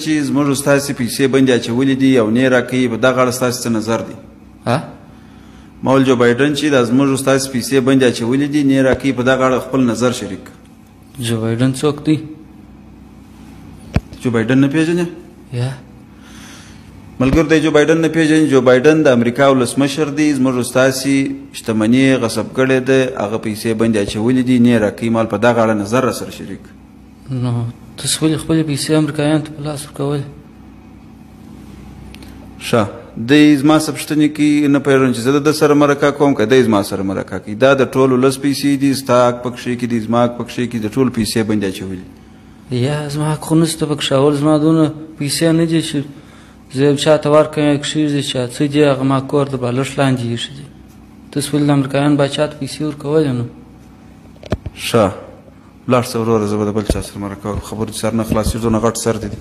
چې زموږ ستاسې پیسې بندې اچولې دي او نه راکوي، په دغه اړه ستاسې څه نظر دی؟ ها؟ ما ویل جو بایډن چې دا زموږ ستاسې پیسې بندې اچولې دي، نه راکوي، په دغه اړه خپل نظر شریک. جو بایډن څوک دی؟ جو بایډن نه پېژنې؟ یا. ملګرو دی جو بایډن نه پېژني. جو بایډن د امریکا ولسمشر دی، زموږ ستاسې شتمني یې غصب کړې ده، هغه پیسې بندې اچولې دي، نه راکوي. مال په دغه اړه نظر راسره شریک. نو تاسو ولې خپلې پیسې امریکایانو ته په لاس ورکولې؟ ښه، دی زما څه پوښتنې کوي، نه پوهېږم چې زه د ده سره مرکه کوم که دی زما سره مرکه کوي. دا د ټولو ولس پیسې دي، ستا حق پکښې کې دي، زما حق پکښې کې، د ټولو پیسې بندې اچولې. یا زما حق خو نشته پکښې، اول زما دونه پیسې نه دي چې زه یو چا ته ورکړم یا کښېږدي، چې څه دي هغه ما کور د بالښت لاندې ایښي دي. تاسو ولې د امریکایانو باچا ته پیسې ورکولې؟ نو ښه، ولاړ شه وروره، زه به د بل چا سره مرکه وکړم. خبرو دې سر نه خلاصېږي، دونه غټ سر دې دی.